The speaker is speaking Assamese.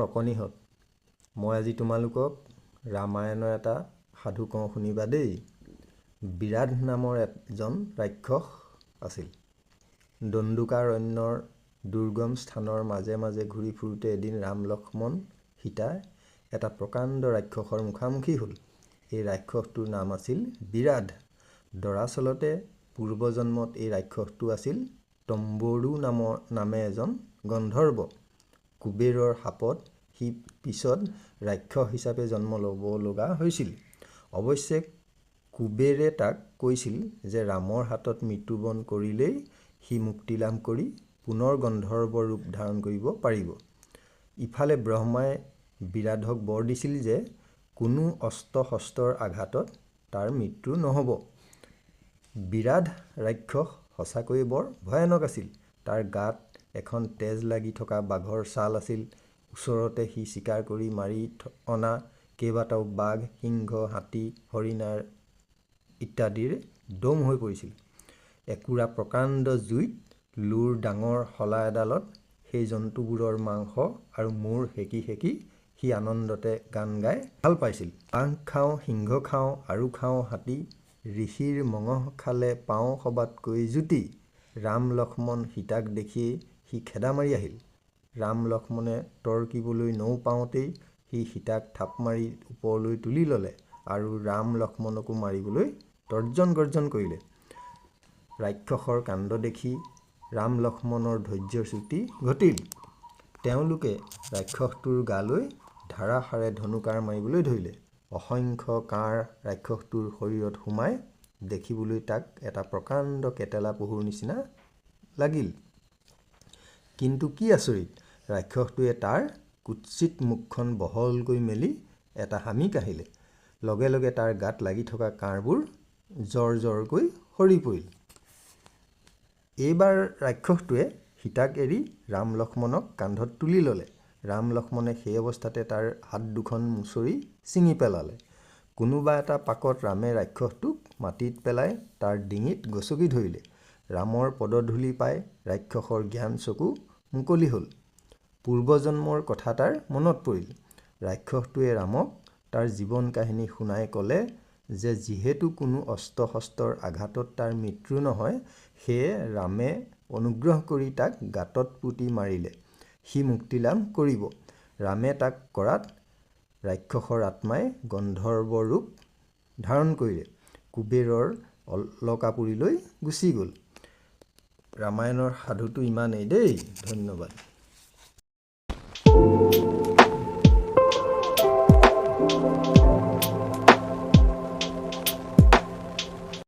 মৰমৰ অকণিহঁত, মই আজি তোমালোকক ৰামায়ণৰ এটা সাধু কওঁ, শুনিবা দেই। বিৰাধ নামৰ এজন ৰাক্ষস আছিল। দণ্ডকাৰণ্যৰ দুৰ্গম স্থানৰ মাজে মাজে ঘূৰি ফুৰোঁতে এদিন ৰাম, লক্ষ্মণ, সীতাই এটা প্ৰকাণ্ড ৰাক্ষসৰ মুখামুখি হ'ল। এই ৰাক্ষসটোৰ নাম আছিল বিৰাধ। দৰাচলতে পূৰ্বজন্মত এই ৰাক্ষসটো আছিল তম্বৰু নামে এজন গন্ধৰ্ব। কুবেৰৰ শাপত সি পিছত ৰাক্ষস হিচাপে জন্ম ল'ব লগা হৈছিল। অৱশ্যে কুবেৰে তাক কৈছিল যে ৰামৰ হাতত মৃত্যুবৰণ কৰিলেই সি মুক্তি লাভ কৰি পুনৰ গন্ধৰ্ব ৰূপ ধাৰণ কৰিব পাৰিব। ইফালে ব্ৰহ্মাই বিৰাধক বৰ দিছিল যে কোনো অস্ত্ৰ-শস্ত্ৰৰ আঘাতত তাৰ মৃত্যু নহ'ব। বিৰাধ ৰাক্ষস সঁচাকৈয়ে বৰ ভয়ানক আছিল। তাৰ গাত এখন তেজ লাগি থকা বাঘৰ ছাল আছিল। ওচৰতে সি চিকাৰ কৰি মাৰি অনা কেইবাটাও বাঘ, সিংহ, হাতী, হৰিণাৰ ইত্যাদিৰ দ'ম হৈ পৰিছিল। একুৰা প্ৰকাণ্ড জুইত লোৰ ডাঙৰ শলা এডালত সেই জন্তুবোৰৰ মাংস আৰু মূৰ সেকি সেকি সি আনন্দতে গান গাই ভাল পাইছিল। বাঘ খাওঁ, সিংহ খাওঁ আৰু খাওঁ হাতী, ঋষিৰ মঙহ খালে পাওঁ সবাতকৈ জুতি। ৰাম, লক্ষ্মণ, সীতাক দেখিয়েই সি খেদা মাৰি আহিল। ৰাম লক্ষ্মণে তৰ্কিবলৈ নৌপাওঁতেই সি সীতাক থাপ মাৰি ওপৰলৈ তুলি ল'লে আৰু ৰাম লক্ষ্মণকো মাৰিবলৈ তৰ্জন গৰ্জন কৰিলে। ৰাক্ষসৰ কাণ্ড দেখি ৰাম লক্ষ্মণৰ ধৈৰ্যচ্যুতি ঘটিল। তেওঁলোকে ৰাক্ষসটোৰ গালৈ ধাৰাসাৰে ধনু-কাঁড় মাৰিবলৈ ধৰিলে। অসংখ্য কাঁড় ৰাক্ষসটোৰ শৰীৰত সোমাই দেখিবলৈ তাক এটা প্ৰকাণ্ড কেটেলা পহুৰ নিচিনা লাগিল। কিন্তু কি আচৰিত, ৰাক্ষসটোৱে তাৰ কুৎসিত মুখখন বহলকৈ মেলি এটা হামি কাঢ়িলে। লগে লগে তাৰ গাত লাগি থকা কাঁড়বোৰ জৰ জৰকৈ সৰি পৰিল। এইবাৰ ৰাক্ষসটোৱে সীতাক এৰি ৰাম লক্ষ্মণক কান্ধত তুলি ল'লে। ৰাম লক্ষ্মণে সেই অৱস্থাতে তাৰ হাত দুখন মুচৰি ছিঙি পেলালে। কোনোবা এটা পাকত ৰামে ৰাক্ষসটোক মাটিত পেলাই তাৰ ডিঙিত গচকি ধৰিলে। ৰামৰ পদধূলি পাই ৰাক্ষসৰ জ্ঞান চকু মুকলি হ'ল। পূৰ্বজন্মৰ কথা তাৰ মনত পৰিল। ৰাক্ষসটোৱে ৰামক তাৰ জীৱন কাহিনী শুনাই ক'লে যে যিহেতু কোনো অস্ত্ৰ-শস্ত্ৰৰ আঘাতত তাৰ মৃত্যু নহয়, সেয়ে ৰামে অনুগ্ৰহ কৰি তাক গাঁতত পুতি মাৰিলে সি মুক্তি লাভ কৰিব। ৰামে তাক কৰাত ৰাক্ষসৰ আত্মাই গন্ধৰ্ব ৰূপ ধাৰণ কৰিলে, কুবেৰৰ অলকাপুৰীলৈ গুচি গ'ল। ৰামায়ণৰ সাধুটো ইমানেই দেই, ধন্যবাদ।